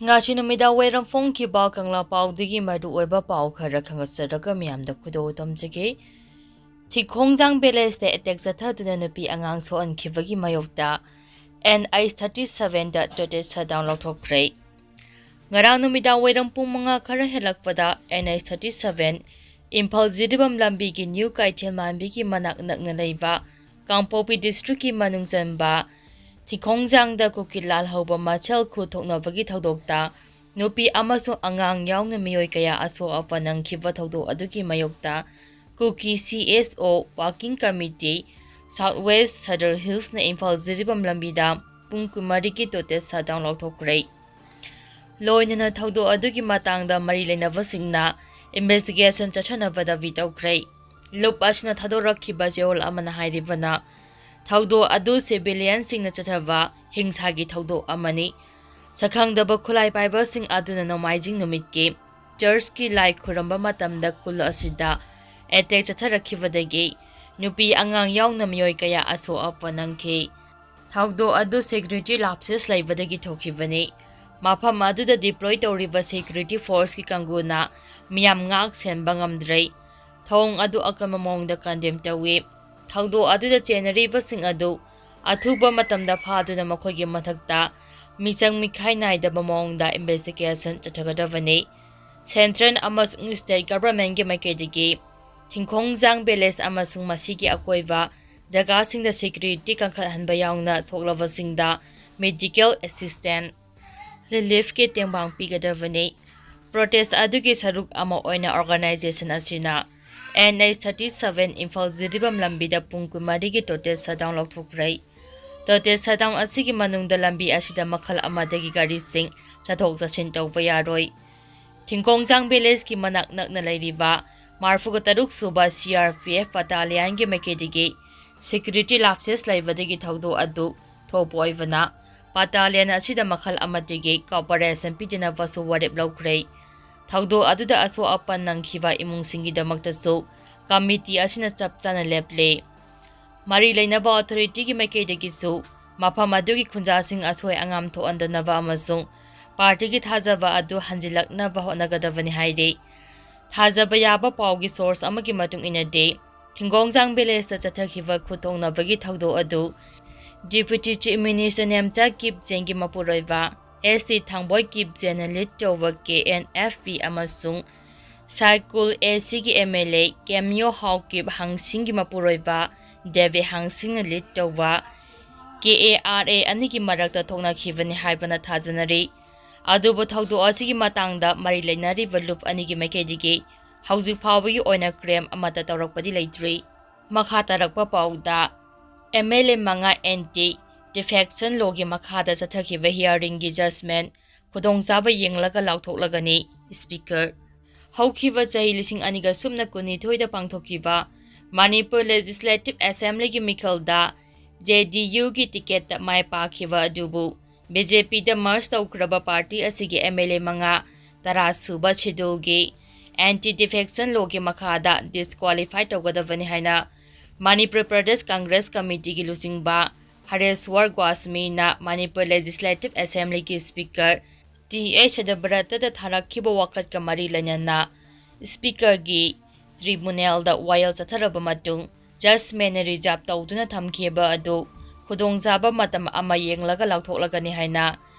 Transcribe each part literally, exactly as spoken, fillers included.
ꯉꯁꯤ ꯅꯨꯃꯤꯗꯥꯡ ꯋꯥꯏꯔꯝ ꯐꯣꯡꯈꯤꯕ ꯀꯪꯂꯥ ꯄꯥꯎꯗꯒꯤ ꯃꯔꯨꯑꯣꯏꯕ ꯄꯥꯎ ꯈꯔ ꯈꯪꯒꯠꯆꯔꯒ ꯃꯤꯌꯥꯝꯗ ꯈꯨꯗꯣꯜ ꯇꯝꯖꯒꯦ꯫ ꯊꯤꯡꯈꯣꯡꯖꯥꯡ ꯚꯤꯂꯦꯖꯇ ꯑꯦꯇꯦꯛ ꯆꯠꯊꯗꯨꯅ ꯅꯨꯄꯤ ꯑꯉꯥꯡ ꯁꯣꯛꯍꯟꯈꯤꯕꯒꯤ ꯃꯥꯌꯣꯛꯇ ꯑꯦꯟ ꯑꯩꯆ ꯊꯥꯔꯇꯤ ꯁꯚꯦꯟꯗ ꯇꯣꯇꯦꯜ ꯁꯠꯗꯥꯎꯟ ꯂꯧꯊꯣꯛꯈ꯭ꯔꯦ꯫ ꯉꯔꯥꯡ ꯅꯨꯃꯤꯗꯥꯡ ꯋꯥꯏꯔꯝ ꯄꯨꯡ ꯃꯉꯥ ꯈꯔ ꯍꯦꯜꯂꯛꯄꯗ N H thirty seven Imphal Jiribam ꯂꯝꯕꯤꯒꯤ ꯅ꯭ꯌꯨ ꯀꯩꯊꯦꯜ ꯃꯥꯟꯕꯤꯒꯤ ꯃꯅꯥꯛ ꯅꯛꯅ ꯂꯩꯕ ꯀꯥꯡꯄꯣꯛꯄꯤ ꯗꯤꯁꯇ꯭ꯔꯤꯛꯀꯤ ꯃꯅꯨꯡ ꯆꯟꯕ ꯊꯤꯡꯈꯣꯡꯖꯥꯡꯗ ꯀꯨꯀꯤ ꯂꯥꯜꯍꯧꯕ ꯃꯁꯦꯜ ꯈꯨ ꯊꯣꯛꯅꯕꯒꯤ ꯊꯧꯗꯣꯛꯇ ꯅꯨꯄꯤ ꯑꯃꯁꯨꯡ ꯑꯉꯥꯡ ꯌꯥꯎꯅ ꯃꯤꯑꯣꯏ ꯀꯌꯥ ꯑꯁꯣꯛ ꯑꯄꯟ ꯅꯪꯈꯤꯕ ꯊꯧꯗꯣꯛ ꯑꯗꯨꯒꯤ ꯃꯥꯌꯣꯛꯇ ꯀꯨꯀꯤ C S O working committee, south west Sadar ꯍꯤꯜꯁꯅ ꯏꯝꯐꯥꯜ ꯖꯤꯔꯤꯕꯥꯝ ꯂꯝꯕꯤꯗ ꯄꯨꯡ ꯀꯨꯟꯃꯔꯤꯒꯤ ꯇꯣꯇꯦꯜ ꯁꯠꯗꯥꯎꯟ ꯂꯧꯊꯣꯛꯈ꯭ꯔꯦ꯫ ꯂꯣꯏꯅꯅ ꯊꯧꯗꯣꯛ ꯑꯗꯨꯒꯤ ꯃꯇꯥꯡꯗ ꯃꯔꯤ ꯂꯩꯅꯕꯁꯤꯡꯅ ꯏꯟꯚꯦꯁꯇꯤꯒꯦꯁꯟ ꯆꯠꯊꯅꯕ ꯗꯥꯕꯤ ꯇꯧꯈ꯭ꯔꯦ꯫ ꯂꯨꯞ ꯑꯁꯤꯅ ꯊꯥꯗꯣꯔꯛꯈꯤꯕ ꯆꯦꯔꯣꯜ ꯑꯃꯅ ꯍꯥꯏꯔꯤꯕꯅ, ꯊꯧꯗꯣꯛ ꯑꯗꯨ ꯁꯤꯚꯤꯂꯤꯌꯟꯁꯤꯡꯅ ꯆꯠꯊꯕ ꯍꯤꯡꯁꯥꯒꯤ ꯊꯧꯗꯣꯛ ꯑꯃꯅꯤ꯫ ꯁꯛꯈꯪꯗꯕ ꯈꯨꯠꯂꯥꯏ ꯄꯥꯏꯕꯁꯤꯡ ꯑꯗꯨꯅ ꯅꯣꯡꯃꯥꯏꯖꯤꯡ ꯅꯨꯃꯤꯠꯀꯤ ꯆꯔꯆꯀꯤ ꯂꯥꯏ ꯈꯨꯔꯨꯝꯕ ꯃꯇꯝꯗ ꯈꯨꯜ ꯑꯁꯤꯗ ꯑꯦꯇꯦꯛ ꯆꯠꯊꯔꯛꯈꯤꯕꯗꯒꯤ ꯅꯨꯄꯤ ꯑꯉꯥꯡ ꯌꯥꯎꯅ ꯃꯤꯑꯣꯏ ꯀꯌꯥ ꯑꯁꯣꯛ ꯑꯄꯟ ꯅꯪꯈꯤ꯫ ꯊꯧꯗꯣꯛ ꯑꯗꯨ ꯁꯦꯀ꯭ꯌꯨꯔꯤꯇꯤ ꯂꯥꯞꯁꯦꯁ ꯂꯩꯕꯗꯒꯤ ꯊꯣꯛꯈꯤꯕꯅꯤ꯫ ꯃꯐꯝ ꯑꯗꯨꯗ ꯗꯤꯄ꯭ꯂꯣꯏ ꯇꯧꯔꯤꯕ ꯁꯦꯀ꯭ꯌꯨꯔꯤꯇꯤ ꯐꯣꯔꯁꯀꯤ ꯀꯥꯡꯕꯨꯅ ꯃꯤꯌꯥꯝ ꯉꯥꯛ ꯁꯦꯟꯕ ꯉꯝꯗ꯭ꯔꯦ꯫ ꯊꯧꯑꯣꯡ ꯑꯗꯨ ꯑꯀꯟꯕ ꯃꯑꯣꯡꯗ ꯀꯟꯗꯦꯝ ꯇꯧꯏ꯫ ꯊꯧꯗꯣꯛ ꯑꯗꯨꯗ ꯆꯦꯟꯅꯔꯤꯕꯁꯤꯡ ꯑꯗꯨ ꯑꯊꯨꯕ ꯃꯇꯝꯗ ꯐꯥꯗꯨꯅ ꯃꯈꯣꯏꯒꯤ ꯃꯊꯛꯇ ꯃꯤꯆꯪ ꯃꯤꯈꯥꯏ ꯅꯥꯏꯗꯕ ꯃꯑꯣꯡꯗ ꯏꯟꯚꯦꯁꯇꯤꯒꯦꯁꯟ ꯆꯠꯊꯒꯗꯕꯅꯤ꯫ ꯁꯦꯟꯇ꯭ꯔꯦꯜ ꯑꯃꯁꯨꯡ ꯁ꯭ꯇꯦꯠ ꯒꯚꯔꯟꯃꯦꯟꯠꯀꯤ ꯃꯥꯏꯀꯩꯗꯒꯤ ꯊꯤꯡꯈꯣꯡꯖꯥꯡ ꯚꯤꯂꯦꯖ ꯑꯃꯁꯨꯡ ꯃꯁꯤꯒꯤ ꯑꯀꯣꯏꯕ ꯖꯒꯥꯁꯤꯡꯗ ꯁꯦꯀ꯭ꯌꯨꯔꯤꯇꯤ ꯀꯟꯈꯠꯍꯟꯕ ꯌꯥꯎꯅ ꯁꯣꯛꯂꯕꯁꯤꯡꯗ ꯃꯦꯗꯤꯀꯦꯜ ꯑꯦꯁꯤꯁꯇꯦꯟꯠ, ꯔꯤꯂꯤꯐꯀꯤ ꯇꯦꯡꯕꯥꯡ ꯄꯤꯒꯗꯕꯅꯤ꯫ ꯄ꯭ꯔꯣꯇꯦꯁ ꯑꯗꯨꯒꯤ ꯁꯔꯨꯛ ꯑꯃ ꯑꯣꯏꯅ ꯑꯣꯔꯒꯅꯥꯏꯖꯦꯁꯟ ꯑꯁꯤꯅ N H thirty seven Imphal Jiribam ꯂꯝꯕꯤꯗ ꯄꯨꯡ ꯀꯨꯟꯃꯔꯤꯒꯤ ꯇꯣꯇꯦꯜ ꯁꯠꯗꯥꯎꯟ ꯂꯧꯊꯣꯛꯈ꯭ꯔꯦ꯫ ꯇꯣꯇꯦꯜ ꯁꯠꯗꯥꯎꯟ ꯑꯁꯤꯒꯤ ꯃꯅꯨꯡꯗ ꯂꯝꯕꯤ ꯑꯁꯤꯗ ꯃꯈꯜ ꯑꯃꯗꯒꯤ ꯒꯥꯔꯤꯁꯤꯡ ꯆꯠꯊꯣꯛ ꯆꯠꯁꯤꯟ ꯇꯧꯕ ꯌꯥꯔꯣꯏ꯫ ꯊꯤꯡꯈꯣꯡꯖꯥꯡ ꯚꯤꯂꯦꯖꯀꯤ ꯃꯅꯥꯛ ꯅꯛꯅ ꯂꯩꯔꯤꯕ ꯃꯔꯤꯐꯨꯒ ꯇꯔꯨꯛ ꯁꯨꯕ ꯁꯤ ꯑꯥꯔ ꯄꯤ ꯑꯦꯐ ꯕꯠꯇꯥꯂꯤꯌꯟꯒꯤ ꯃꯥꯏꯀꯩꯗꯒꯤ ꯁꯦꯀ꯭ꯌꯨꯔꯤꯇꯤ ꯂꯥꯞꯁꯦꯁ ꯂꯩꯕꯗꯒꯤ ꯊꯧꯗꯣꯛ ꯑꯗꯨ ꯊꯣꯛꯄ ꯑꯣꯏꯕꯅ, ꯕꯠꯇꯥꯂꯤꯌꯟ ꯑꯁꯤꯗ ꯃꯈꯜ ꯑꯃꯠꯇꯒꯤ ꯀꯣꯑꯣꯄꯔꯦꯁꯟ ꯄꯤꯗꯅꯕꯁꯨ ꯋꯥꯔꯦꯞ ꯂꯧꯈ꯭ꯔꯦ꯫ ꯊꯧꯗꯣꯛ ꯑꯗꯨꯗ ꯑꯁꯣꯛ ꯑꯄꯟ ꯅꯪꯈꯤꯕ ꯏꯃꯨꯡꯁꯤꯡꯒꯤꯗꯃꯛꯇꯁꯨ ꯀꯃꯤꯇꯤ ꯑꯁꯤꯅ ꯆꯞ ꯆꯥꯅ ꯂꯦꯞꯂꯦ꯫ ꯃꯔꯤ ꯂꯩꯅꯕ ꯑꯣꯊꯣꯔꯤꯇꯤꯒꯤ ꯃꯥꯏꯀꯩꯗꯒꯤꯁꯨ ꯃꯐꯝ ꯑꯗꯨꯒꯤ ꯈꯨꯟꯖꯥꯁꯤꯡ ꯑꯁꯣꯏ ꯑꯉꯥꯝ ꯊꯣꯛꯍꯟꯗꯅꯕ ꯑꯃꯁꯨꯡ ꯄꯥꯔꯇꯤꯒꯤ ꯊꯥꯖꯕ ꯑꯗꯨ ꯍꯟꯖꯤꯜꯂꯛꯅꯕ ꯍꯣꯠꯅꯒꯗꯕꯅꯤ ꯍꯥꯏꯔꯤ꯫ ꯊꯥꯖꯕ ꯌꯥꯕ ꯄꯥꯎꯒꯤ ꯁꯣꯔꯁ ꯑꯃꯒꯤ ꯃꯇꯨꯡ ꯏꯟꯅꯗꯤ, ꯊꯤꯡꯒꯣꯡꯖꯥꯡ ꯚꯤꯂꯦꯖꯇ ꯆꯠꯊꯈꯤꯕ ꯈꯨꯠꯊꯣꯛꯅꯕꯒꯤ ꯊꯧꯗꯣꯛ ꯑꯗꯨ ꯗꯤꯄ꯭ꯌꯨꯇꯤ ꯆꯤꯐ ꯃꯤꯅꯤꯁꯇꯔ ꯅꯦꯝꯆꯥ ꯀꯤꯞꯖꯦꯟꯒꯤ ꯃꯄꯨꯔꯣꯏꯕ ꯑꯦꯁ ꯇꯤ ꯊꯥꯡꯕꯣꯏ ꯀꯤꯞꯖꯦꯟꯅ ꯂꯤꯗ ꯇꯧꯕ ꯀꯦ ꯑꯦꯟ ꯑꯦꯐ ꯄꯤ ꯑꯃꯁꯨꯡ ꯁꯥꯏꯀꯨꯜ ꯑꯦ ꯁꯤꯒꯤ ꯑꯦꯝ ꯑꯦꯜ ꯑꯦ ꯀꯦꯝꯌꯣ ꯍꯥꯎꯀꯤꯞ ꯍꯥꯡꯁꯤꯡꯒꯤ ꯃꯄꯨꯔꯣꯏꯕ ꯗꯦꯕꯦ ꯍꯥꯡꯁꯤꯡꯅ ꯂꯤꯗ ꯇꯧꯕ ꯀꯦ ꯑꯦ ꯑꯥꯔ ꯑꯦ ꯑꯅꯤꯒꯤ ꯃꯔꯛꯇ ꯊꯣꯛꯅꯈꯤꯕꯅꯤ ꯍꯥꯏꯕꯅ ꯊꯥꯖꯅꯔꯤ꯫ ꯑꯗꯨꯕꯨ ꯊꯧꯗꯣꯛ ꯑꯁꯤꯒꯤ ꯃꯇꯥꯡꯗ ꯃꯔꯤ ꯂꯩꯅꯔꯤꯕ ꯂꯨꯞ ꯑꯅꯤꯒꯤ ꯃꯥꯏꯀꯩꯗꯒꯤ ꯍꯧꯖꯤꯛ ꯐꯥꯎꯕꯒꯤ ꯑꯣꯏꯅ ꯀ꯭ꯂꯦꯝ ꯑꯃꯠꯇ ꯇꯧꯔꯛꯄꯗꯤ ꯂꯩꯇ꯭ꯔꯤ꯫ ꯃꯈꯥ ꯇꯥꯔꯛꯄ ꯄꯥꯎꯗ, ꯑꯦꯝ ꯑꯦꯜ ꯑꯦ ꯃꯉꯥ ꯑꯦꯟꯇꯤ ꯗꯤꯐꯦꯛꯁꯟ ꯂꯣꯒꯤ ꯃꯈꯥꯗ ꯆꯠꯊꯈꯤꯕ ꯍꯤꯌꯥꯔꯤꯡꯒꯤ ꯖꯖꯃꯦꯟ ꯈꯨꯗꯣꯡꯆꯥꯕ ꯌꯦꯡꯂꯒ ꯂꯥꯎꯊꯣꯛꯂꯒꯅꯤ, ꯁ꯭ꯄꯤꯀꯔ꯫ ꯍꯧꯈꯤꯕ ꯆꯍꯤ ꯂꯤꯁꯤꯡ ꯑꯅꯤꯒ ꯁꯨꯞꯅ ꯀꯨꯟꯅꯤꯊꯣꯏꯗ ꯄꯥꯡꯊꯣꯛꯈꯤꯕ ꯃꯅꯤꯄꯨꯔ ꯂꯦꯖꯤꯁꯂꯦꯇꯤꯚ ꯑꯦꯁꯦꯝꯕ꯭ꯂꯤꯒꯤ ꯃꯤꯈꯜꯗ ꯖꯦ ꯗꯤ ꯌꯨꯒꯤ ꯇꯤꯀꯦꯠꯇ ꯃꯥꯏ ꯄꯥꯛꯈꯤꯕ ꯑꯗꯨꯕꯨ ꯕꯤ ꯖꯦ ꯄꯤꯗ ꯃꯔꯖ ꯇꯧꯈ꯭ꯔꯕ ꯄꯥꯔꯇꯤ ꯑꯁꯤꯒꯤ ꯑꯦꯝ ꯑꯦꯜ ꯑꯦ ꯃꯉꯥ ꯇꯔꯥ ꯁꯨꯕ ꯁꯦꯗꯨꯜꯒꯤ ꯑꯦꯟꯇꯤ ꯗꯤꯐꯦꯛꯁꯟ ꯂꯣꯒꯤ ꯃꯈꯥꯗ ꯗꯤꯁꯀ꯭ꯋꯥꯂꯤꯐꯥꯏ ꯇꯧꯒꯗꯕꯅꯤ ꯍꯥꯏꯅ ꯃꯅꯤꯄꯨꯔ ꯄ꯭ꯔꯗꯦꯁ ꯀꯪꯒ꯭ꯔꯦꯁ ꯀꯃꯤꯇꯤꯒꯤ ꯂꯨꯆꯤꯡꯕ ꯍꯔꯦꯁ꯭ꯋꯔ ꯒꯣꯁ꯭ꯋꯥꯃꯤꯅ ꯃꯅꯤꯄꯨꯔ ꯂꯦꯖꯤꯁꯂꯦꯇꯤꯚ ꯑꯦꯁꯦꯝꯕ꯭ꯂꯤꯒꯤ ꯁ꯭ꯄꯤꯀꯔ ꯇꯤ ꯑꯦ ꯁꯗꯕ꯭ꯔꯇꯗ ꯊꯥꯔꯛꯈꯤꯕ ꯋꯥꯀꯠꯀ ꯃꯔꯤ ꯂꯩꯅꯅ ꯁ꯭ꯄꯤꯀꯔꯒꯤ ꯇ꯭ꯔꯤꯕꯨꯅꯦꯜꯗ ꯋꯥꯌꯦꯜ ꯆꯠꯊꯔꯕ ꯃꯇꯨꯡ ꯖꯖꯃꯦꯟꯅ ꯔꯤꯖꯥꯔꯚ ꯇꯧꯗꯨꯅ ꯊꯝꯈꯤꯕ ꯑꯗꯨ ꯈꯨꯗꯣꯡꯆꯥꯕ ꯃꯇꯝ ꯑꯃ ꯌꯦꯡꯂꯒ ꯂꯥꯎꯊꯣꯛꯂꯒꯅꯤ ꯍꯥꯏꯅ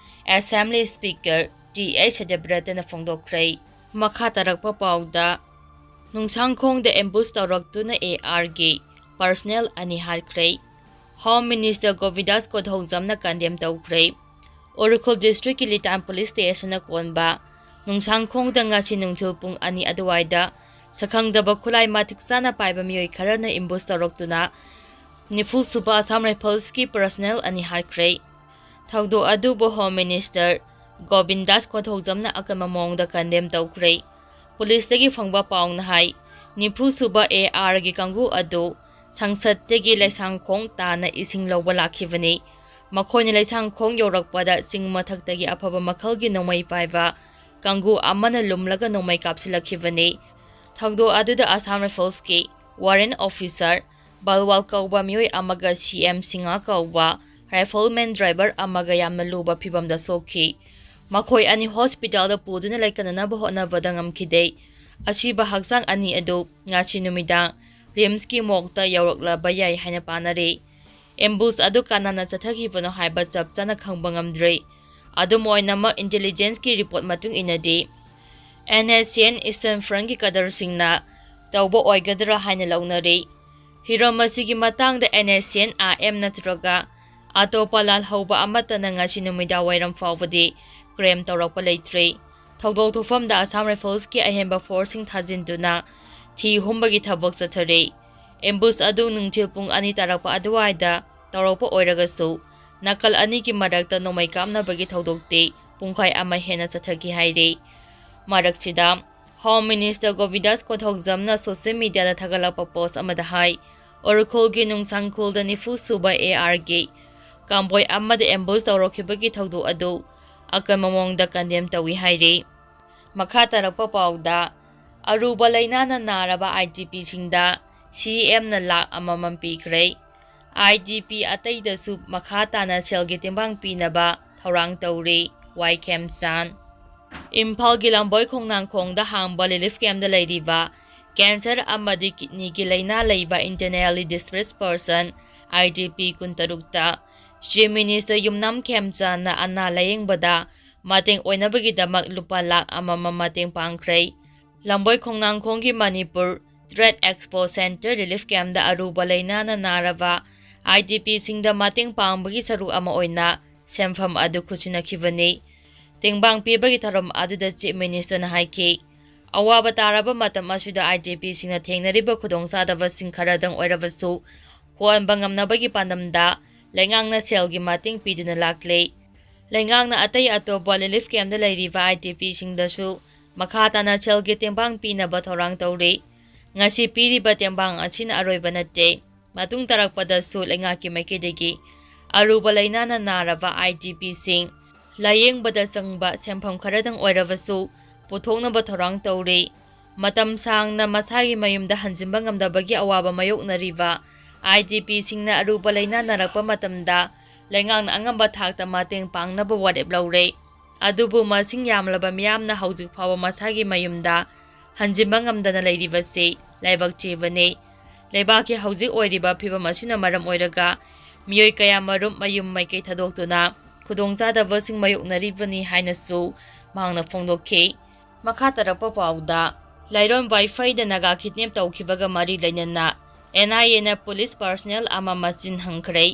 ꯑꯦꯁꯦꯝꯕ꯭ꯂꯤ ꯁ꯭ꯄꯤꯀꯔ ꯇꯤ ꯑꯦ ꯁꯗꯕ꯭ꯔꯇꯅ ꯐꯣꯡꯗꯣꯛꯈ꯭ꯔꯦ꯫ ꯃꯈꯥ ꯇꯥꯔꯛꯄ ꯄꯥꯎꯗ, ꯅꯨꯡꯁꯥꯡꯈꯣꯡꯗ ꯑꯦꯝꯕꯨꯁ ꯇꯧꯔꯛꯇꯨꯅ ꯑꯦ ꯑꯥꯔꯒꯤ ꯄꯔꯁꯅꯦꯜ ꯑꯅꯤ ꯍꯥꯠꯈ꯭ꯔꯦ꯫ ꯍꯣꯝ ꯃꯤꯅꯤꯁꯇꯔ ꯒꯣꯕꯤꯟꯗꯥꯁ ꯀꯣꯊꯧꯖꯝꯅ ꯀꯟꯗꯦꯝ ꯇꯧꯈ꯭ꯔꯦ꯫ ꯎꯔꯤꯈꯨꯜ ꯗꯤꯁꯇ꯭ꯔꯤꯛꯀꯤ ꯂꯤꯇꯥꯟ ꯄꯨꯂꯤꯁ ꯁ꯭ꯇꯦꯁꯟꯅ ꯀꯣꯟꯕ ꯅꯨꯡꯁꯥꯡꯈꯣꯡꯗ ꯉꯁꯤ ꯅꯨꯡꯊꯤꯜ ꯄꯨꯡ ꯑꯅꯤ ꯑꯗꯨꯋꯥꯏꯗ ꯁꯛꯈꯪꯗꯕ ꯈꯨꯠꯂꯥꯏ ꯃꯇꯤꯛ ꯆꯥꯅ ꯄꯥꯏꯕ ꯃꯤꯑꯣꯏ ꯈꯔꯅ ꯑꯦꯝꯕꯨꯁ ꯇꯧꯔꯛꯇꯨꯅ ꯅꯤꯐꯨ ꯁꯨꯕ ꯑꯁꯥꯝ ꯔꯥꯏꯐꯜꯁꯀꯤ ꯄꯔꯁꯅꯦꯜ ꯑꯅꯤ ꯍꯥꯠꯈ꯭ꯔꯦ꯫ ꯊꯧꯗꯣꯛ ꯑꯗꯨꯕꯨ ꯍꯣꯝ ꯃꯤꯅꯤꯁꯇꯔ ꯒꯣꯕꯤꯟꯗꯥꯁ ꯀꯣꯊꯧꯖꯝꯅ ꯑꯀꯟꯕ ꯃꯑꯣꯡꯗ ꯀꯟꯗꯦꯝ ꯇꯧꯈ꯭ꯔꯦ꯫ ꯄꯨꯂꯤꯁꯇꯒꯤ ꯐꯪꯕ ꯄꯥꯎꯅ ꯍꯥꯏ, ꯅꯤꯐꯨ ꯁꯨꯕ ꯑꯦ ꯑꯥꯔꯒꯤ ꯀꯥꯡꯕꯨ ꯑꯗꯨ ꯁꯪꯁꯠꯇꯒꯤ ꯂꯩꯁꯥꯡꯈꯣꯡ ꯇꯥꯟꯅ ꯏꯁꯤꯡ ꯂꯧꯕ ꯂꯥꯛꯈꯤꯕꯅꯤ꯫ ꯃꯈꯣꯏꯅ ꯂꯩꯁꯥꯡꯈꯣꯡ ꯌꯧꯔꯛꯄꯗ ꯆꯤꯡ ꯃꯊꯛꯇꯒꯤ ꯑꯐꯕ ꯃꯈꯜꯒꯤ ꯅꯣꯡꯃꯩ ꯄꯥꯏꯕ ꯀꯥꯡꯕꯨ ꯑꯃꯅ ꯂꯨꯝꯂꯒ ꯅꯣꯡꯃꯩ ꯀꯥꯞꯁꯤꯜꯂꯛꯈꯤꯕꯅꯤ꯫ ꯊꯧꯗꯣꯛ ꯑꯗꯨꯗ ꯑꯁꯥꯝ ꯔꯥꯏꯐꯜꯁꯀꯤ ꯋꯥꯔꯦꯟ ꯑꯣꯐꯤꯁꯥꯔ ꯕꯜꯋꯥꯜ ꯀꯧꯕ ꯃꯤꯑꯣꯏ ꯑꯃꯒ ꯁꯤ ꯑꯦꯝ ꯁꯤꯡꯍ ꯀꯧꯕ ꯔꯥꯏꯐꯜꯃꯦꯟ ꯗ꯭ꯔꯥꯏꯚꯔ ꯑꯃꯒ ꯌꯥꯝꯅ ꯂꯨꯕ ꯐꯤꯚꯝꯗ ꯁꯣꯛꯈꯤ꯫ ꯃꯈꯣꯏ ꯑꯅꯤ ꯍꯣꯁꯄꯤꯇꯥꯜꯗ ꯄꯨꯗꯨꯅ ꯂꯩꯀꯠꯅꯅꯕ ꯍꯣꯠꯅꯕꯗ ꯉꯝꯈꯤꯗꯦ꯫ ꯑꯁꯤꯕ ꯍꯛꯆꯥꯡ ꯑꯅꯤ ꯑꯗꯨ ꯉꯁꯤ ꯅꯨꯃꯤꯗꯥꯡ ꯔꯤꯝꯁꯀꯤ ꯃꯣꯔꯒꯇ ꯌꯧꯔꯛꯂꯕ ꯌꯥꯏ ꯍꯥꯏꯅ ꯄꯥꯅꯔꯤ꯫ ꯑꯦꯝꯕꯨꯁ ꯑꯗꯨ ꯀꯅꯥꯅ ꯆꯠꯊꯈꯤꯕꯅꯣ ꯍꯥꯏꯕ ꯆꯞ ꯆꯥꯅ ꯈꯪꯕ ꯉꯝꯗ꯭ꯔꯤ꯫ ꯑꯗꯨꯝ ꯑꯣꯏꯅꯃꯛ, ꯏꯟꯇꯦꯂꯤꯖꯦꯟꯁꯀꯤ ꯔꯤꯄꯣꯔꯠ ꯃꯇꯨꯡ ꯏꯟꯅꯗꯤ, and S C and eastern ꯐ꯭ꯔꯟꯒꯤ ꯀꯗꯔꯁꯤꯡꯅ ꯇꯧꯕ ꯑꯣꯏꯒꯗ꯭ꯔꯥ ꯍꯥꯏꯅ ꯂꯧꯅꯔꯤ꯫ ꯍꯤꯔꯝ ꯑꯁꯤꯒꯤ ꯃꯇꯥꯡꯗ and S C and I M ꯅꯠꯇ꯭ꯔꯒ ꯑꯇꯣꯞꯄ ꯂꯥꯜꯍꯧꯕ ꯑꯃꯠꯇꯅ ꯉꯁꯤ ꯅꯨꯃꯤꯗꯥꯡ ꯋꯥꯏꯔꯝ ꯐꯥꯎꯕꯗꯤ ꯀ꯭ꯂꯦꯝ ꯇꯧꯔꯛꯄ ꯂꯩꯇ꯭ꯔꯤ꯫ ꯊꯧꯗꯣꯛ ꯊꯣꯛꯐꯝꯗ ꯑꯁꯥꯝ ꯔꯥꯏꯐꯜꯁꯀꯤ ꯑꯍꯦꯟꯕ ꯐꯣꯔꯁꯁꯤꯡ ꯊꯥꯖꯤꯟꯗꯨꯅ ꯊꯤ ꯍꯨꯝꯕꯒꯤ ꯊꯕꯛ ꯆꯠꯊꯔꯤ꯫ ꯑꯦꯝꯕꯨꯁ ꯑꯗꯨ ꯅꯨꯡꯊꯤꯜ ꯄꯨꯡ ꯑꯅꯤ ꯇꯥꯔꯛꯄ ꯑꯗꯨꯋꯥꯏꯗ ꯇꯧꯔꯛꯄ ꯑꯣꯏꯔꯒꯁꯨ, ꯅꯥꯀꯜ ꯑꯅꯤꯒꯤ ꯃꯔꯛꯇ ꯅꯣꯡꯃꯩ ꯀꯥꯞꯅꯕꯒꯤ ꯊꯧꯗꯣꯛꯇꯤ ꯄꯨꯡꯈꯥꯏ ꯑꯃ ꯍꯦꯟꯅ ꯆꯠꯊꯈꯤ ꯍꯥꯏꯔꯤ꯫ ꯃꯔꯛꯁꯤꯗ, ꯍꯣꯝ ꯃꯤꯅꯤꯁꯇꯔ ꯒꯣꯕꯤꯟꯗꯥꯁ ꯀꯣꯊꯣꯛꯖꯝꯅ ꯁꯣꯁꯤꯌꯦꯜ ꯃꯤꯗꯤꯌꯥꯗ ꯊꯥꯒꯠꯂꯛꯄ ꯄꯣꯁ ꯑꯃꯗ ꯍꯥꯏ, ꯎꯔꯈꯨꯜꯒꯤ ꯅꯨꯡꯁꯥꯡꯈꯨꯜꯗ ꯅꯤꯐꯨ ꯁꯨꯕ ꯑꯦ ꯑꯥꯔꯒꯤ ꯀꯥꯝꯕꯣꯏ ꯑꯃꯗ ꯑꯦꯝꯕꯨꯁ ꯇꯧꯔꯛꯈꯤꯕꯒꯤ ꯊꯧꯗꯣꯛ ꯑꯗꯨ ꯑꯀꯟꯕ ꯃꯑꯣꯡꯗ ꯀꯟꯗꯦꯝ ꯇꯧꯏ ꯍꯥꯏꯔꯤ꯫ ꯃꯈꯥ ꯇꯥꯔꯛꯄ ꯄꯥꯎꯗ, ꯑꯔꯨꯕ ꯂꯥꯏꯅꯥꯅ ꯅꯥꯔꯕ ꯑꯥꯏ ꯗꯤ ꯄꯤꯁꯤꯡꯗ ꯁꯤ ꯑꯦꯝꯅ ꯂꯥꯈ ꯑꯃꯃꯝ ꯄꯤꯈ꯭ꯔꯦ꯫ ꯑꯥꯏ ꯗꯤ ꯄꯤ ꯑꯇꯩꯗꯁꯨ ꯃꯈꯥ ꯇꯥꯅ ꯁꯦꯜꯒꯤ ꯇꯦꯡꯕꯥꯡ ꯄꯤꯅꯕ ꯊꯧꯔꯥꯡ ꯇꯧꯔꯤ, ꯋꯥꯏ ꯈꯦꯝꯆꯥꯟ꯫ ꯏꯝꯐꯥꯜꯒꯤ ꯂꯝꯕꯣꯏ ꯈꯣꯡꯅꯥꯡꯈꯣꯡꯗ ꯍꯥꯡꯕ ꯔꯤꯂꯤꯐ ꯀꯦꯝꯞꯇ ꯂꯩꯔꯤꯕ ꯀꯦꯟꯁꯔ ꯑꯃꯗꯤ ꯀꯤꯗꯅꯤꯒꯤ ꯂꯥꯏꯅꯥ ꯂꯩꯕ internally displaced person, I D P, ꯀꯨꯟꯇꯔꯨꯛꯇ ꯆꯤꯐ ꯃꯤꯅꯤꯁꯇꯔ ꯌꯨꯝꯅꯥꯝ ꯈꯦꯝꯆꯥꯟꯅ ꯑꯅꯥ ꯂꯥꯌꯦꯡꯕꯗ ꯃꯇꯦꯡ ꯑꯣꯏꯅꯕꯒꯤꯗꯃꯛ ꯂꯨꯄꯥ ꯂꯥꯈ ꯑꯃꯃꯝ ꯃꯇꯦꯡ ꯄꯥꯡꯈ꯭ꯔꯦ꯫ ꯂꯝꯕꯣꯏ ꯈꯣꯡꯅꯥꯡꯈꯣꯡꯒꯤ Manipur trade expo centre relief ꯀꯦꯝꯞꯇ ꯑꯔꯨꯕ ꯂꯥꯏꯅꯥꯅ ꯅꯥꯔꯕ ꯑꯥꯏ ꯗꯤ ꯄꯤꯁꯤꯡꯗ ꯃꯇꯦꯡ ꯄꯥꯡꯕꯒꯤ ꯁꯔꯨꯛ ꯑꯃ ꯑꯣꯏꯅ ꯁꯦꯟꯐꯝ ꯑꯗꯨ ꯈꯨꯠꯁꯤꯟꯅꯈꯤꯕꯅꯤ꯫ ꯇꯦꯡꯕꯥꯡ ꯄꯤꯕꯒꯤ ꯊꯧꯔꯝ ꯑꯗꯨꯗ ꯆꯤꯐ ꯃꯤꯅꯤꯁꯇꯔꯅ ꯍꯥꯏꯈꯤ, ꯑꯋꯥꯕ ꯇꯥꯔꯕ ꯃꯇꯝ ꯑꯁꯤꯗ ꯑꯥꯏ ꯗꯤ ꯄꯤꯁꯤꯡꯅ ꯊꯦꯡꯅꯔꯤꯕ ꯈꯨꯗꯣꯡꯆꯥꯗꯕꯁꯤꯡ ꯈꯔꯗꯪ ꯑꯣꯏꯔꯕꯁꯨ ꯀꯣꯛꯍꯟꯕ ꯉꯝꯅꯕꯒꯤ ꯄꯥꯟꯗꯝꯗ ꯂꯩꯉꯥꯛꯅ ꯁꯦꯜꯒꯤ ꯃꯇꯦꯡ ꯄꯤꯗꯨꯅ ꯂꯥꯛꯂꯤ꯫ ꯂꯩꯉꯥꯛꯅ ꯑꯇꯩ ꯑꯇꯣꯞꯄ ꯔꯤꯂꯤꯐ ꯀꯦꯝꯞꯇ ꯂꯩꯔꯤꯕ ꯑꯥꯏ ꯗꯤ ꯄꯤꯁꯤꯡꯗꯁꯨ ꯃꯈꯥ ꯇꯥꯅ ꯁꯦꯜꯒꯤ ꯇꯦꯡꯕꯥꯡ ꯄꯤꯅꯕ ꯊꯧꯔꯥꯡ ꯇꯧꯔꯤ꯫ ꯉꯁꯤ ꯄꯤꯔꯤꯕ ꯇꯦꯡꯕꯥꯡ ꯑꯁꯤꯅ ꯑꯔꯣꯏꯕ ꯅꯠꯇꯦ꯫ ꯃꯇꯨꯡ ꯇꯥꯔꯛꯄꯗꯁꯨ ꯂꯩꯉꯥꯛꯀꯤ ꯃꯥꯏꯀꯩꯗꯒꯤ ꯑꯔꯨꯕ ꯂꯥꯏꯅꯥꯅ ꯅꯥꯔꯕ ꯑꯥꯏ ꯗꯤ ꯄꯤꯁꯤꯡ ꯂꯥꯌꯦꯡꯕꯗ ꯆꯪꯕ ꯁꯦꯟꯐꯝ ꯈꯔꯗꯪ ꯑꯣꯏꯔꯕꯁꯨ ꯄꯨꯊꯣꯛꯅꯕ ꯊꯧꯔꯥꯡ ꯇꯧꯔꯤ꯫ ꯃꯇꯝ ꯁꯥꯡꯅ ꯃꯁꯥꯒꯤ ꯃꯌꯨꯝꯗ ꯍꯟꯖꯤꯟꯕ ꯉꯝꯗꯕꯒꯤ ꯑꯋꯥꯕ ꯃꯥꯌꯣꯛꯅꯔꯤꯕ ꯑꯥꯏ ꯗꯤ ꯄꯤꯁꯤꯡꯅ ꯑꯔꯨꯕ ꯂꯥꯏꯅꯥ ꯅꯥꯔꯛꯄ ꯃꯇꯝꯗ ꯂꯩꯉꯥꯛꯅ ꯑꯉꯝꯕ ꯊꯥꯛꯇ ꯃꯇꯦꯡ ꯄꯥꯡꯅꯕ ꯋꯥꯔꯦꯞ ꯂꯧꯔꯦ꯫ ꯑꯗꯨꯕꯨ ꯃꯁꯤꯡ ꯌꯥꯝꯂꯕ ꯃꯤꯌꯥꯝꯅ ꯍꯧꯖꯤꯛ ꯐꯥꯎꯕ ꯃꯁꯥꯒꯤ ꯃꯌꯨꯝꯗ ꯍꯟꯖꯤꯟꯕ ꯉꯝꯗꯅ ꯂꯩꯔꯤꯕꯁꯤ ꯂꯥꯏꯕꯛ ꯆꯦꯕꯅꯤ꯫ ꯂꯩꯕꯥꯛꯀꯤ ꯍꯧꯖꯤꯛ ꯑꯣꯏꯔꯤꯕ ꯐꯤꯕꯝ ꯑꯁꯤꯅ ꯃꯔꯝ ꯑꯣꯏꯔꯒ ꯃꯤꯑꯣꯏ ꯀꯌꯥꯃꯔꯨꯝ ꯃꯌꯨꯝ ꯃꯥꯏꯀꯩ ꯊꯥꯗꯣꯛꯇꯨꯅ ꯈꯨꯗꯣꯡꯆꯥꯗꯕꯁꯤꯡ ꯃꯥꯌꯣꯛꯅꯔꯤꯕꯅꯤ ꯍꯥꯏꯅꯁꯨ ꯃꯍꯥꯛꯅ ꯐꯣꯡꯗꯣꯛꯈꯤ꯫ ꯃꯈꯥ ꯇꯥꯔꯛꯄ ꯄꯥꯎꯗ, ꯂꯩꯔꯣꯟ ꯋꯥꯏꯐꯩꯗ ꯅꯥꯒꯥ ꯀꯤꯗꯅꯦꯞ ꯇꯧꯈꯤꯕꯒ ꯃꯔꯤ ꯂꯩꯅꯅ ꯑꯦꯟ ꯑꯥꯏ ꯑꯦꯅ ꯄꯨꯂꯤꯁ ꯄꯔꯁꯅꯦꯜ ꯑꯃ ꯃꯆꯤꯟ ꯍꯪꯈ꯭ꯔꯦ꯫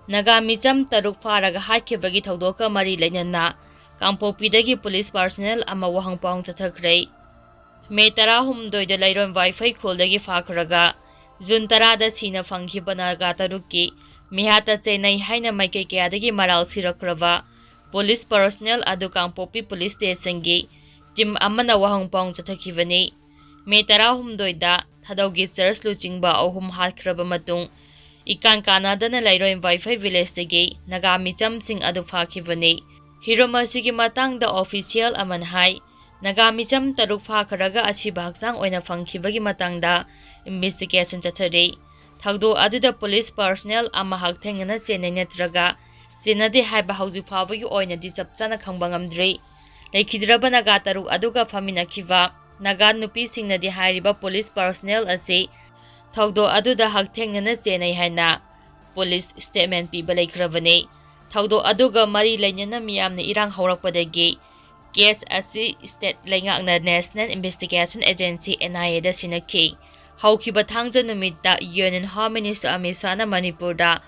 ꯅꯥꯒꯥ ꯃꯤꯆꯝ ꯇꯔꯨꯛ ꯐꯥꯔꯒ ꯍꯥꯠꯈꯤꯕꯒꯤ ꯊꯧꯗꯣꯛꯀ ꯃꯔꯤ ꯂꯩꯅꯅ ꯀꯥꯡꯄꯣꯛꯄꯤꯗꯒꯤ ꯄꯨꯂꯤꯁ ꯄꯔꯁꯅꯦꯜ ꯑꯃ ꯋꯥꯍꯪ ꯄꯥꯎꯍꯪ ꯆꯠꯊꯈ꯭ꯔꯦ꯫ ꯃꯦ ꯇꯔꯥꯍꯨꯝꯗꯣꯏꯗ ꯂꯩꯔꯣꯟ ꯋꯥꯏꯐꯩ ꯈꯨꯜꯗꯒꯤ ꯐꯥꯈ꯭ꯔꯒ ꯖꯨꯟ ꯇꯔꯥꯗ ꯁꯤꯅ ꯐꯪꯈꯤꯕ ꯅꯥꯒꯥ ꯇꯔꯨꯛꯀꯤ ꯃꯤꯍꯥꯠꯇ ꯆꯦꯟꯅꯩ ꯍꯥꯏꯅ ꯃꯥꯏꯀꯩ ꯀꯌꯥꯗꯒꯤ ꯃꯔꯥꯜ ꯁꯤꯔꯛꯈ꯭ꯔꯕ ꯄꯨꯂꯤꯁ ꯄꯔꯁꯅꯦꯜ ꯑꯗꯨ ꯀꯥꯡꯄꯣꯛꯄꯤ ꯄꯨꯂꯤꯁ ꯁ꯭ꯇꯦꯁꯟꯒꯤ ꯇꯤꯝ ꯑꯃꯅ ꯋꯥꯍꯪ ꯄꯥꯎꯍꯪ ꯆꯠꯊꯈꯤꯕꯅꯤ꯫ ꯃꯦ ꯇꯔꯥꯍꯨꯝꯗꯣꯏꯗ ꯊꯥꯗꯧꯒꯤ ꯆꯔꯆ ꯂꯨꯆꯤꯡꯕ ꯑꯍꯨꯝ ꯍꯥꯠꯈ꯭ꯔꯕ ꯃꯇꯨꯡ, ꯏꯀꯥꯟ ꯀꯥꯟꯅꯗꯅ ꯂꯩꯔꯣꯏ ꯋꯥꯏꯐꯩ ꯚꯤꯂꯦꯖꯇꯒꯤ ꯅꯥꯒꯥ ꯃꯤꯆꯝꯁꯤꯡ ꯑꯗꯨ ꯐꯥꯈꯤꯕꯅꯤ꯫ ꯍꯤꯔꯝ ꯑꯁꯤꯒꯤ ꯃꯇꯥꯡꯗ ꯑꯣꯐꯤꯁꯤꯌꯦꯜ ꯑꯃꯅ ꯍꯥꯏ, ꯅꯥꯒꯥ ꯃꯤꯆꯝ ꯇꯔꯨꯛ ꯐꯥꯈ꯭ꯔꯒ ꯑꯁꯤꯕ ꯍꯛꯆꯥꯡ ꯑꯣꯏꯅ ꯐꯪꯈꯤꯕꯒꯤ ꯃꯇꯥꯡꯗ ꯏꯟꯚꯦꯁꯇꯤꯒꯦꯁꯟ ꯆꯠꯊꯔꯤ꯫ ꯊꯧꯗꯣꯛ ꯑꯗꯨꯗ ꯄꯨꯂꯤꯁ ꯄꯔꯁꯅꯦꯜ ꯑꯃ ꯍꯛꯊꯦꯡꯅꯅ ꯆꯦꯟꯅꯩ ꯅꯠꯇ꯭ꯔꯒ ꯆꯦꯟꯅꯗꯦ ꯍꯥꯏꯕ ꯍꯧꯖꯤꯛ ꯐꯥꯎꯕꯒꯤ ꯑꯣꯏꯅꯗꯤ ꯆꯞ ꯆꯥꯅ ꯈꯪꯕ ꯉꯝꯗ꯭ꯔꯤ꯫ ꯂꯩꯈꯤꯗ꯭ꯔꯕ ꯅꯥꯒꯥ ꯇꯔꯨꯛ ꯑꯗꯨꯒ ꯐꯝꯃꯤꯟꯅꯈꯤꯕ ꯅꯥꯒꯥ ꯅꯨꯄꯤꯁꯤꯡꯅꯗꯤ ꯍꯥꯏꯔꯤꯕ ꯄꯨꯂꯤꯁ ꯄꯔꯁꯅꯦꯜ ꯑꯁꯤ ꯊꯧꯗꯣꯛ ꯑꯗꯨꯗ ꯍꯛꯊꯦꯡꯅꯅ ꯆꯦꯟꯅꯩ ꯍꯥꯏꯅ ꯄꯨꯂꯤꯁ ꯁ꯭ꯇꯦꯠꯃꯦꯟ ꯄꯤꯕ ꯂꯩꯈ꯭ꯔꯕꯅꯤ꯫ ꯊꯧꯗꯣꯛ ꯑꯗꯨꯒ ꯃꯔꯤ ꯂꯩꯅꯅ ꯃꯤꯌꯥꯝꯅ ꯏꯔꯥꯡ ꯍꯧꯔꯛꯄꯗꯒꯤ ꯀꯦꯁ ꯑꯁꯤ ꯁ꯭ꯇꯦꯠ ꯂꯩꯉꯥꯛꯅ ꯅꯦꯁꯅꯦꯜ ꯏꯟꯚꯦꯁꯇꯤꯒꯦꯁꯟ ꯑꯦꯖꯦꯟꯁꯤ, ꯑꯦꯟ ꯑꯥꯏ ꯑꯦꯗ ꯁꯤꯟꯅꯈꯤ꯫ ꯍꯧꯈꯤꯕ ꯊꯥꯡꯖ ꯅꯨꯃꯤꯠꯇ ꯌꯨꯅꯤꯌꯟ ꯍꯣꯝ ꯃꯤꯅꯤꯁꯇꯔ ꯑꯃꯤꯠ ꯁꯥꯍꯅ ꯃꯅꯤꯄꯨꯔꯗ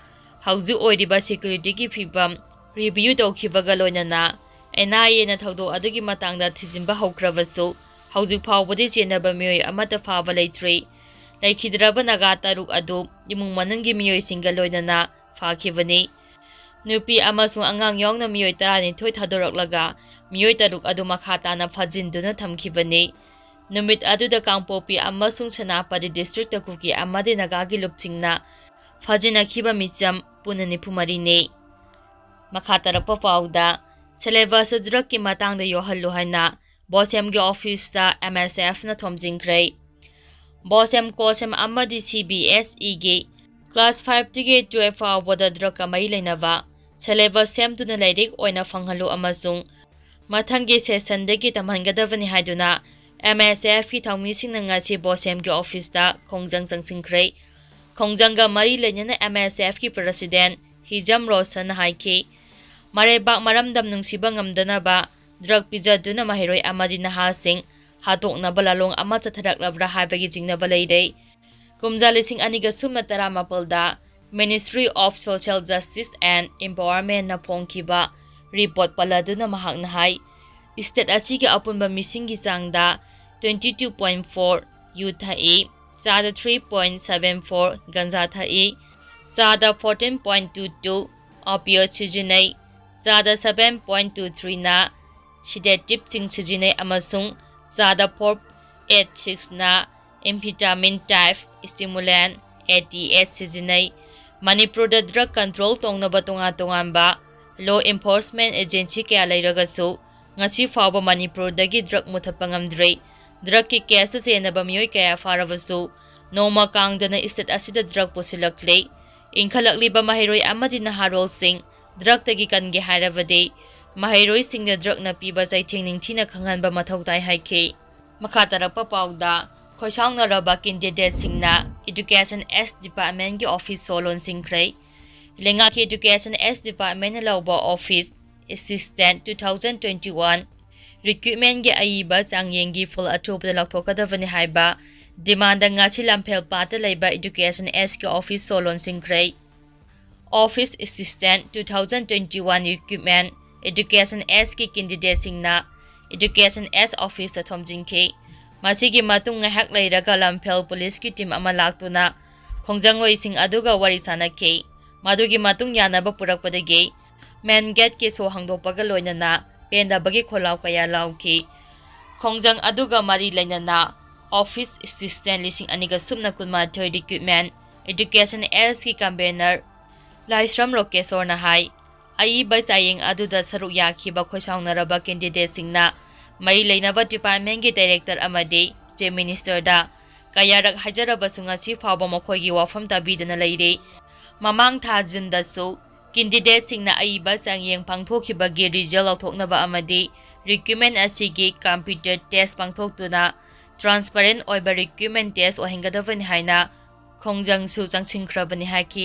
ꯍꯧꯖꯤꯛ ꯑꯣꯏꯔꯤꯕ ꯁꯦꯀ꯭ꯌꯨꯔꯤꯇꯤꯒꯤ ꯐꯤꯕꯝ ꯔꯤꯚꯤꯌꯨ ꯇꯧꯈꯤꯕꯒ ꯂꯣꯏꯅꯅ ꯑꯦꯟ ꯑꯥꯏ ꯑꯦꯅ ꯊꯧꯗꯣꯛ ꯑꯗꯨꯒꯤ ꯃꯇꯥꯡꯗ ꯊꯤꯖꯤꯟꯕ ꯍꯧꯈ꯭ꯔꯕꯁꯨ, ꯍꯧꯖꯤꯛ ꯐꯥꯎꯕꯗꯤ ꯆꯦꯟꯅꯕ ꯃꯤꯑꯣꯏ ꯑꯃꯠꯇ ꯐꯥꯕ ꯂꯩꯇ꯭ꯔꯤ꯫ ꯂꯩꯈꯤꯗ꯭ꯔꯕ ꯅꯥꯒꯥ ꯇꯔꯨꯛ ꯑꯗꯨ ꯏꯃꯨꯡ ꯃꯅꯨꯡꯒꯤ ꯃꯤꯑꯣꯏꯁꯤꯡꯒ ꯂꯣꯏꯅꯅ ꯐꯥꯈꯤꯕꯅꯤ꯫ ꯅꯨꯄꯤ ꯑꯃꯁꯨꯡ ꯑꯉꯥꯡ ꯌꯥꯎꯅ ꯃꯤꯑꯣꯏ ꯇꯔꯥꯅꯤꯊꯣꯏ ꯊꯥꯗꯣꯔꯛꯂꯒ ꯃꯤꯑꯣꯏ ꯇꯔꯨꯛ ꯑꯗꯨ ꯃꯈꯥ ꯇꯥꯅ ꯐꯥꯖꯤꯟꯗꯨꯅ ꯊꯝꯈꯤꯕꯅꯤ꯫ ꯅꯨꯃꯤꯠ ꯑꯗꯨꯗ ꯀꯥꯡꯄꯣꯛꯄꯤ ꯑꯃꯁꯨꯡ ꯁꯦꯅꯥꯄꯇꯤ ꯗꯤꯁꯇ꯭ꯔꯤꯛꯇ ꯀꯨꯀꯤ ꯑꯃꯗꯤ ꯅꯥꯒꯥꯒꯤ ꯂꯨꯞꯁꯤꯡꯅ ꯐꯥꯖꯤꯟꯅꯈꯤꯕ ꯃꯤꯆꯝ ꯄꯨꯟꯅ ꯅꯤꯐꯨ ꯃꯔꯤꯅꯤ꯫ ꯃꯈꯥ ꯇꯥꯔꯛꯄ ꯄꯥꯎꯗ, ꯁꯦꯂꯦꯕꯁ ꯗ꯭ꯔꯒꯀꯤ ꯃꯇꯥꯡꯗ ꯌꯧꯍꯜꯂꯨ ꯍꯥꯏꯅ ꯕꯣꯁꯦꯝꯒꯤ ꯑꯣꯐꯤꯁꯇ ꯑꯦꯝ ꯑꯦꯁ ꯑꯦꯐꯅ ꯊꯣꯝꯖꯤꯟꯈ꯭ꯔꯦ꯫ ꯕꯣꯁꯦꯝ, ꯀꯣꯁꯦꯝ ꯑꯃꯗꯤ ꯁꯤ ꯕꯤ ꯑꯦꯁ ꯏꯒꯤ ꯀ꯭ꯂꯥꯁ ꯐꯥꯏꯚꯇꯒꯤ ꯇꯨꯌꯦꯜꯐ ꯐꯥꯎꯕꯗ ꯗ꯭ꯔꯒꯀ ꯃꯔꯤ ꯂꯩꯅꯕ ꯁꯦꯂꯦꯕꯁ ꯁꯦꯝꯗꯨꯅ ꯂꯥꯏꯔꯤꯛ ꯑꯣꯏꯅ ꯐꯪꯍꯜꯂꯨ ꯑꯃꯁꯨꯡ ꯃꯊꯪꯒꯤ ꯁꯦꯁꯟꯗꯒꯤ ꯇꯝꯍꯟꯒꯗꯕꯅꯤ ꯍꯥꯏꯗꯨꯅ ꯑꯦꯝ ꯑꯦꯁ ꯑꯦꯐꯀꯤ ꯊꯧꯃꯤꯁꯤꯡꯅ ꯉꯁꯤ ꯕꯣꯁꯦꯝꯒꯤ ꯑꯣꯐꯤꯁꯇ ꯈꯣꯡꯖꯪ ꯆꯪꯁꯤꯟꯈ꯭ꯔꯦ꯫ ꯈꯣꯡꯖꯪꯒ ꯃꯔꯤ ꯂꯩꯅꯅ ꯑꯦꯝ ꯑꯦꯁ ꯑꯦꯐꯀꯤ ꯄ꯭ꯔꯁꯤꯗꯦꯟ ꯍꯤꯖꯝ ꯔꯣꯁꯟꯅ ꯍꯥꯏꯈꯤ, ꯃꯔꯩꯕꯥꯛ ꯃꯔꯝꯗꯝ ꯅꯨꯡꯁꯤꯕ ꯉꯝꯗꯅꯕ ꯗ꯭ꯔꯒ ꯄꯤꯖꯗꯨꯅ ꯃꯍꯩꯔꯣꯏ ꯑꯃꯗꯤ ꯅꯍꯥꯁꯤꯡ ꯍꯥꯠꯇꯣꯛꯅꯕ ꯂꯥꯂꯣꯡ ꯑꯃ ꯆꯠꯊꯔꯛꯂꯕ꯭ꯔꯥ ꯍꯥꯏꯕꯒꯤ ꯆꯤꯡꯅꯕ ꯂꯩꯔꯦ꯫ ꯀꯨꯝꯖꯥ ꯂꯤꯁꯤꯡ ꯑꯅꯤꯒ ꯁꯨꯞꯅ ꯇꯔꯥꯃꯥꯄꯜꯗ Ministry of Social Justice and Empowermentꯅ ꯐꯣꯡꯈꯤꯕ ꯔꯤꯄꯣꯔꯠ ꯄꯜꯂꯗꯨꯅ ꯃꯍꯥꯛꯅ ꯍꯥꯏ, ꯁ꯭ꯇꯦꯠ ꯑꯁꯤꯒꯤ ꯑꯄꯨꯟꯕ ꯃꯤꯁꯤꯡꯒꯤ ꯆꯥꯡꯗ twenty two point four ꯌꯨ ꯊꯛꯏ, ꯆꯥꯗ three point seven four ganja ꯊꯛꯏ, ꯆꯥꯗ fourteen point two two opioid ꯁꯤꯖꯤꯟꯅꯩ, ꯆꯥꯗ seven point two threeꯅ sedative ꯁꯤꯡ ꯁꯤꯖꯤꯟꯅꯩ ꯑꯃꯁꯨꯡ ꯆꯥꯗ four eight sixꯅ amphetamine type stimulant, A T S ꯁꯤꯖꯤꯟꯅꯩ꯫ ꯃꯅꯤꯄꯨꯔꯗ ꯗ꯭ꯔꯒ ꯀꯟꯇ꯭ꯔꯣꯜ ꯇꯧꯅꯕ ꯇꯣꯉꯥꯟ ꯇꯣꯉꯥꯟꯕ law enforcement agency ꯀꯌꯥ ꯂꯩꯔꯒꯁꯨ ꯉꯁꯤ ꯐꯥꯎꯕ ꯃꯅꯤꯄꯨꯔꯗꯒꯤ ꯗ꯭ꯔꯒ ꯃꯨꯊꯠꯄ ꯉꯝꯗ꯭ꯔꯤ꯫ ꯗ꯭ꯔꯒꯀꯤ ꯀꯦꯁꯇ ꯆꯦꯟꯅꯕ ꯃꯤꯑꯣꯏ ꯀꯌꯥ ꯐꯥꯔꯕꯁꯨ ꯅꯣꯡꯃ ꯀꯥꯡꯗꯅ ꯁ꯭ꯇꯦꯠ ꯑꯁꯤꯗ ꯗ꯭ꯔꯒ ꯄꯨꯁꯤꯜꯂꯛꯂꯤ꯫ ꯏꯟꯈꯠꯂꯛꯂꯤꯕ ꯃꯍꯩꯔꯣꯏ ꯑꯃꯗꯤ ꯅꯍꯥꯔꯣꯜꯁꯤꯡ ꯗ꯭ꯔꯒꯇꯒꯤ ꯀꯟꯒꯦ ꯍꯥꯏꯔꯕꯗꯤ ꯃꯍꯩꯔꯣꯏꯁꯤꯡꯗ ꯗ꯭ꯔꯒꯅ ꯄꯤꯕ ꯆꯩꯊꯦꯡ ꯅꯤꯡꯊꯤꯅ ꯈꯪꯍꯟꯕ ꯃꯊꯧ ꯇꯥꯏ ꯍꯥꯏꯈꯤ꯫ ꯃꯈꯥ ꯇꯥꯔꯛꯄ ꯄꯥꯎꯗ, ꯈꯣꯏꯁꯥꯎꯅꯔꯕ ꯀꯦꯟꯗꯤꯗꯦꯠꯁꯤꯡꯅ ꯏꯗꯨꯀꯦꯁꯟ ꯑꯦꯁ ꯗꯤꯄꯥꯔꯠꯃꯦꯟꯒꯤ ꯑꯣꯐꯤꯁ ꯁꯣ ꯂꯣꯟꯁꯤꯟꯈ꯭ꯔꯦ꯫ ꯂꯩꯉꯥꯛꯀꯤ ꯏꯗꯨꯀꯦꯁꯟ ꯑꯦꯁ ꯗꯤꯄꯥꯔꯠꯃꯦꯟꯅ ꯂꯧꯕ office assistant two thousand twenty one ꯔꯤꯀ꯭ꯔꯨꯠꯃꯦꯟꯒꯤ ꯑꯏꯕ ꯆꯥꯡꯌꯦꯡꯒꯤ ꯐꯨꯜ ꯑꯊꯨꯕꯗ ꯂꯧꯊꯣꯛꯀꯗꯕꯅꯤ ꯍꯥꯏꯕ ꯗꯤꯃꯥꯟꯗ ꯉꯁꯤ ꯂꯝꯐꯦꯜ ꯄꯥꯠꯇ ꯂꯩꯕ ꯏꯗꯨꯀꯦꯁꯟ ꯑꯦꯁꯀꯤ ꯑꯣꯐꯤꯁ ꯁꯣ ꯂꯣꯟꯁꯤꯟꯈ꯭ꯔꯦ꯫ Office assistant two thousand twenty one recruitment education ꯑꯦꯁꯀꯤ ꯀꯦꯟꯗꯤꯗꯦꯠꯁꯤꯡꯅ ꯏꯗꯨꯀꯦꯁꯟ ꯑꯦꯁ ꯑꯣꯐꯤꯁꯇ ꯊꯣꯝꯖꯤꯟꯈꯤ꯫ ꯃꯁꯤꯒꯤ ꯃꯇꯨꯡ ꯉꯥꯏꯍꯥꯛ ꯂꯩꯔꯒ ꯂꯝꯐꯦꯜ ꯄꯨꯂꯤꯁꯀꯤ ꯇꯤꯝ ꯑꯃ ꯂꯥꯛꯇꯨꯅ ꯈꯣꯡꯖꯪꯂꯣꯏꯁꯤꯡ ꯑꯗꯨꯒ ꯋꯥꯔꯤ ꯁꯥꯅꯈꯤ꯫ ꯃꯗꯨꯒꯤ ꯃꯇꯨꯡ ꯌꯥꯅꯕ ꯄꯨꯔꯛꯄꯗꯒꯤ ꯃꯦꯟ ꯒꯦꯠꯀꯤ ꯁꯣ ꯍꯥꯡꯗꯣꯛꯄꯒ ꯂꯣꯏꯅꯅ ꯄꯦꯟꯗꯕꯒꯤ ꯈꯣꯜꯂꯥꯎ ꯀꯌꯥ ꯂꯥꯎꯈꯤ꯫ ꯈꯣꯡꯖꯪ ꯑꯗꯨꯒ ꯃꯔꯤ ꯂꯩꯅꯅ ꯑꯣꯐꯤꯁ ꯑꯦꯁꯤꯁꯇꯦꯟꯠ ꯂꯤꯁꯤꯡ ꯑꯅꯤꯒ ꯁꯨꯞꯅ ꯀꯨꯟꯃꯥꯊꯣꯏ ꯔꯤꯀ꯭ꯔꯨꯠꯃꯦꯟ ꯏꯗꯨꯀꯦꯁꯟ ꯑꯦꯁꯀꯤ ꯀꯟꯚꯦꯅꯔ ꯂꯥꯏꯁ꯭ꯔꯝ ꯔꯣꯀꯦꯁꯣꯔꯅ ꯍꯥꯏ, ꯑꯏꯕ ꯆꯥꯌꯦꯡ ꯑꯗꯨꯗ ꯁꯔꯨꯛ ꯌꯥꯈꯤꯕ ꯈꯣꯏꯁꯥꯎꯅꯔꯕ ꯀꯦꯟꯗꯤꯗꯦꯠꯁꯤꯡꯅ ꯃꯔꯤ ꯂꯩꯅꯕ ꯗꯤꯄꯥꯔꯠꯃꯦꯟꯒꯤ ꯗꯥꯏꯔꯦꯛꯇꯔ ꯑꯃꯗꯤ ꯆꯤꯐ ꯃꯤꯅꯤꯁꯇꯔꯗ ꯀꯌꯥꯔꯛ ꯍꯥꯏꯖꯔꯕꯁꯨ ꯉꯁꯤ ꯐꯥꯎꯕ ꯃꯈꯣꯏꯒꯤ ꯋꯥꯐꯝ ꯇꯥꯕꯤꯗꯅ ꯂꯩꯔꯤ꯫ ꯃꯃꯥꯡ ꯊꯥ ꯖꯨꯟꯗꯁꯨ Candidateꯁꯤꯡꯅ ꯑꯏꯕ ꯆꯥꯡꯌꯦꯡ ꯄꯥꯡꯊꯣꯛꯈꯤꯕꯒꯤ result ꯂꯧꯊꯣꯛꯅꯕ ꯑꯃꯗꯤ recruitment ꯑꯁꯤꯒꯤ computer test ꯄꯥꯡꯊꯣꯛꯇꯨꯅ transparent ꯑꯣꯏꯕ recruitment test ꯑꯣꯏꯍꯟꯒꯗꯕꯅꯤ ꯍꯥꯏꯅ ꯈꯣꯡꯖꯪꯁꯨ ꯆꯪꯁꯤꯟꯈ꯭ꯔꯕꯅꯤ ꯍꯥꯏꯈꯤ꯫